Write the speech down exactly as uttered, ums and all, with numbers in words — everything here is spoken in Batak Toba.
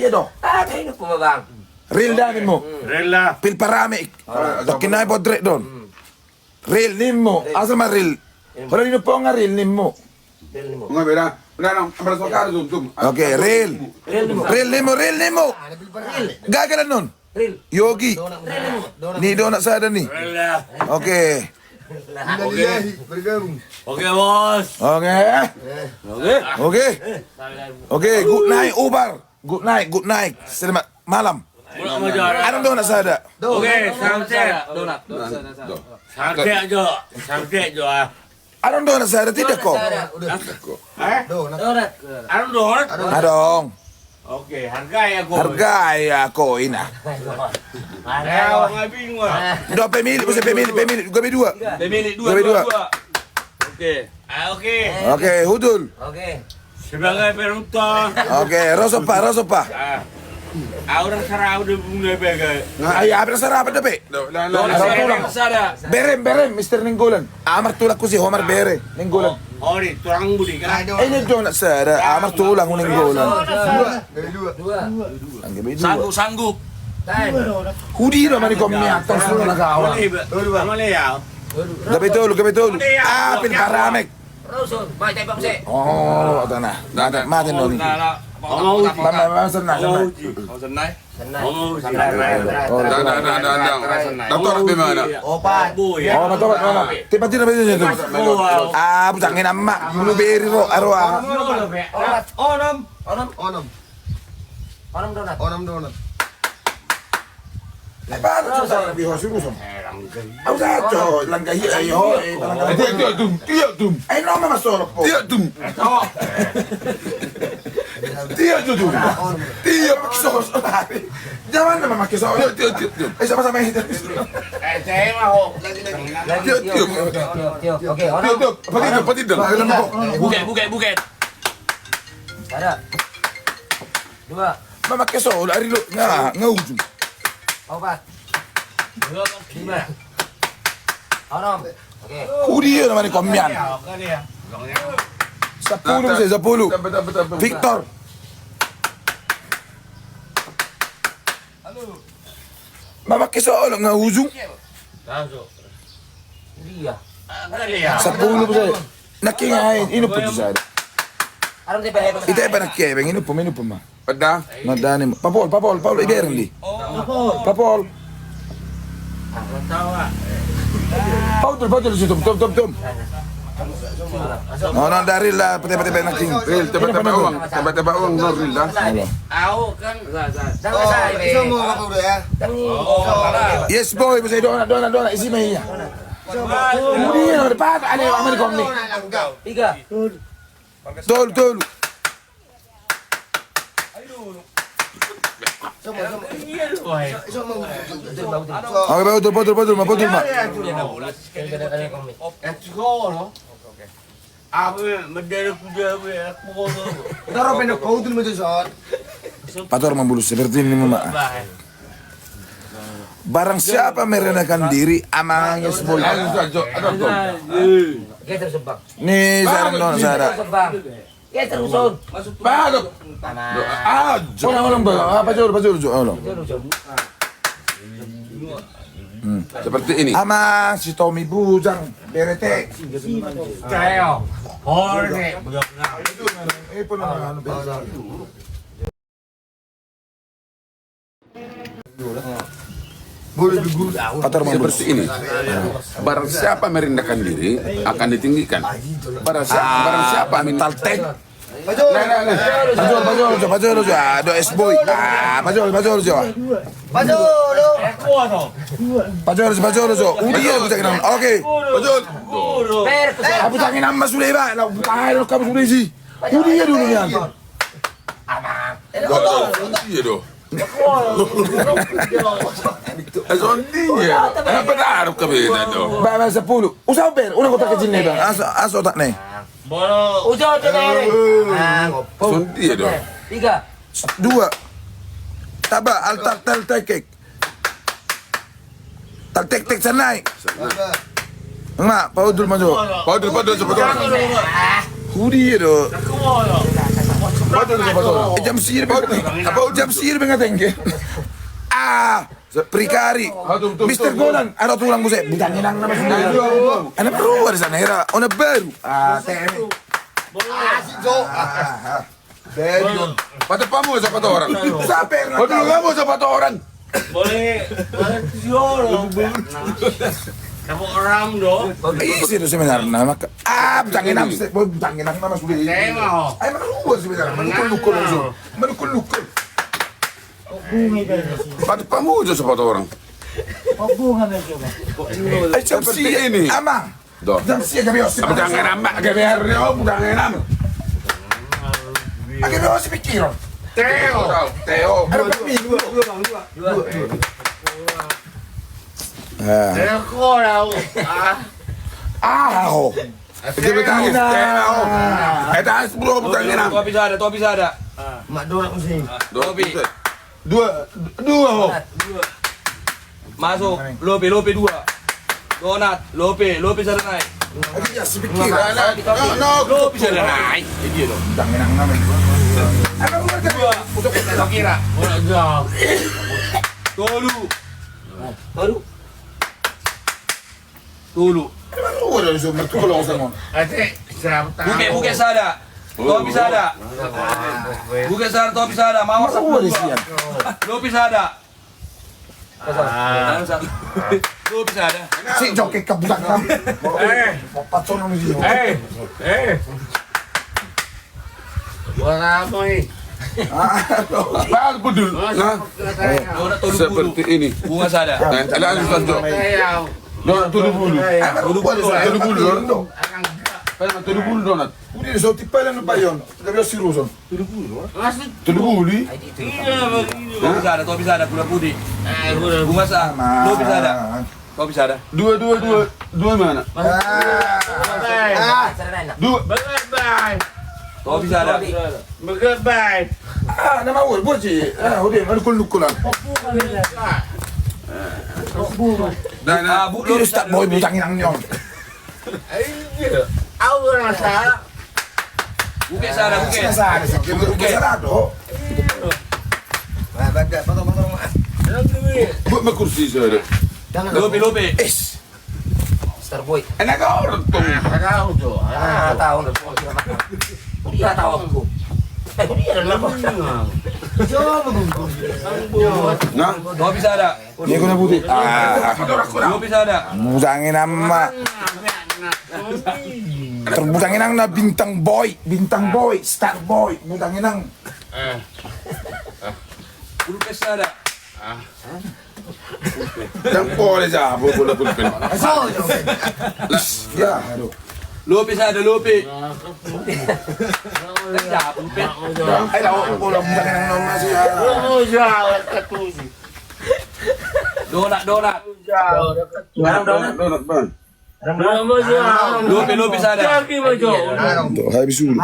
Iya do. Ah, tainop ma, Bang. Ril da nimmu. Ril da. Pil parameik. Daki nai bodrek do on. Ril nimmu. Asal ma ril. Holan inop on nga ril nimmu. Ril nimmu. Nga beda. Oke, ril. Ril nimmu. Ril nimmu, ril nimmu. Gagal annon. Ril. Yogi. Ni donat sada ni. Oke. Oke, Bos. Oke. Oke. Oke, good night, Ubar. Good night, good night. Selamat malam. Adong donat sada. Oke, santai. Santai aja, santai aja. Adong donat sada, tidak ko? Adong donat. Adong. Oke, hargai aku. Hargai aku, ina. Do pemilik, mesti pemilik, pemilik, gabe dua. Pemilik dua, gabe dua. Oke. Oke. Oke, Hudul. Oke. Sebagai penonton. Oke, ro sopa, ro sopa. Orang sarabu de bunga bega. Ai, abra sarabu de pe. Berem, berem, Mister Nenggolan. Amar tulak kusi, homar bere, Nenggolan. Ori, tulang budi kan. Ini donat sada, amar tulang Nenggolan. Dua, dua. Sanggup, sanggup. Hudi do mani komi atas lu na kawan. Gabe tolu, gabe tolu. Apil paramek. Roson, baca bang se. Oh, tanah. Mate, mate noni. Mama, mama, senang, senang. Senang. Senang. Senang. Opat. Oh, matobat, mama. Tiba-tiba, tiba-tiba. Ah, bujang ini nama. Blueberry ro, aro ah. Onom. Onom. Onom. Onom donat. Onom donat. Lepas tu sa lebih hosi rusam. Au sa jo langga hi ayo. Dia dia dum, dia dum. Ai no mama solo po. Dia dum. Dia jo dum. Dia pakai sos. Jangan nama pakai sos. Dia dia dia. Ai sama-sama ini. Eh, saya mau. Dia dia. Oke, orang. Dia dia. Apa dia? Apa dia? Bukan, bukan, bukan. Ada. Dua. Mama keso, ari lo, nga, nga ujung. Opat. Lima. Onom. Oke. Hudi ya namanya komian. Sepuluh, bisa sepuluh. Victor. Mama keso, lo nga ujung. Dia. Sepuluh, bisa. Naki nga, ini pun bisa. Ita apa naki, bang, ini pun, ini pun mah. Pada. Madani, Papol, Papol, Papol, ibereng di. Papol. Paul, Paul, Paul, tum, tum, tum, tum. No, no, dari lah, pete, pete, pete, nangkin. Ril, tebak, tebak uang, tebak, tebak uang, no, ril, dah. Au kan. Yes, boy, bisa donat, donat, donat, isi mah iya. Kemudian, ada pat, ada yang Amerika ni. Tiga. Tolu, tolu. Oke, bagus, bagus, bagus, bagus, bagus. Pator mambulus seperti ini, Mak. Barang siapa merendahkan diri, amang, yes, boy. Ni sarang dong, sarang. Ya, terus, on. Bagus. Ajo. Ulang, ulang, ulang. Ah, pajol, pajol, jo, ulang. Pajol, pajol. Hmm. Seperti ini. Ama si Tommy Bujang, berete. Kayo. Hore. Eh, pun, anu, anu, anu. Patar mambulus. Seperti ini. Barang siapa merendahkan diri akan ditinggikan. Barang siapa, barang siapa min- Taltek. Nah, nah, nah. Pajol, pajol, pajol, pajol, pajol. Aduh, es boy. Ah, pajol, pajol, pajol. Pajol, pajol, pajol. Udi ya, bujang inang. Oke. Pajol. Abu tangi nama sudah, Pak. Lah, buka air, kamu sudah isi. Udi ya dulu, Nian. Amang. Iya do. Eh, songon dia. Kenapa taruh ke beda do? Ba, ba, sepuluh. Usaha ber, udah kotak kecil nih, Bang. Aso, aso tak nih. Usaha tak nih. Songon dia do. Tiga. Dua. Taba, altar, tal, tekek. Taltek-tek sanai. Nga, paudul majo. Paudul, paudul, paudul. Hudi do. Jam sirip. Jam sirip ngatengke. Ah, Prikari. Mister Golan, aro tulang buse. Butang inang nama sudah. Anak baru di sana era. Ona baru. Ah, teh. Berion. Pateppa muse sapat orang. Saper. Pateppa muse sapat orang. Boleh. Boleh siolo. Kamu orang do. Isi do sebenarna maka. Ah, butang inang, butang inang nama sudah. Saya mau. Ai marua sebenarna. Manukul-nukul langsung. Manukul-nukul. Pateppa muse sapat orang. Ai jam sia ini. Amang. Jam sia gabe osi. Butang inang, Mak, gabe ari, oh, butang inang. Gabe osi pikiran. Teo. Teo. Dua, dua, dua, dua. Teo, kau tahu. Ah. Ah, oh. Teo. Teo. Eh, tas, bro, butang inang. Topi sada, topi sada. Mak donat mesti. Topi. Dua, dua, ho. Masuk, lope, lope dua. Donat, lope, lope sada nai. Lope sada nai. Dia do. Dua. Kira. Tolu. Tolu. Tolu. Buke, buke sada. Topi sada. Buke sada, topi sada. Mawas. Lopi sada. Lopi sada. Si joki kebutak kam. Eh. Pacono ni dia. Eh. Eh. Buat apa ini? Bal budul. Nah. Donat tolu pulu. Seperti ini. Bunga sada. Nah, langsung saja. Donat tolu pulu. Tolu pulu. Tolu pulu donat. Tolu pulu donat. Udah, so tipe lan bayon. Tapi harus siruson. Tolu pulu. Tolu pulu. Topi sada, topi sada, kuda pudi. Bunga sa. Topi sada. Topi sada. Dua, dua, dua. Dua mana? Dua. Topi sada. Ah, nama ur, buat sih. Ah, udah, ada kul-kulan. Nah, nah. Ah, bu, lu start boy butang inang nyong. Iya. Au rasa. Buke sada, buke. Buke sada do. Buat ma kursi sada. Lope, lope. Es. Starboy. Enak kau orang tuh. Ah, tahu tuh. Ah, tahu. Dia tahu aku. Eh, dia ada nama. Nah, bisa ada. Dia guna putih. Ah, lu bisa ada. Butang inang ma. Terbutang inang na bintang boy, bintang boy, star boy, butang inang. Eh. Pulpes ada. Ah. Yang boleh ja, boleh, boleh pulpen. Ya, aduh. Lope sada, lope. Ayo, bola butang inang nama sih. Donat, donat. Donat, donat, bang. Lope, lope sada. Tuh, habis dulu.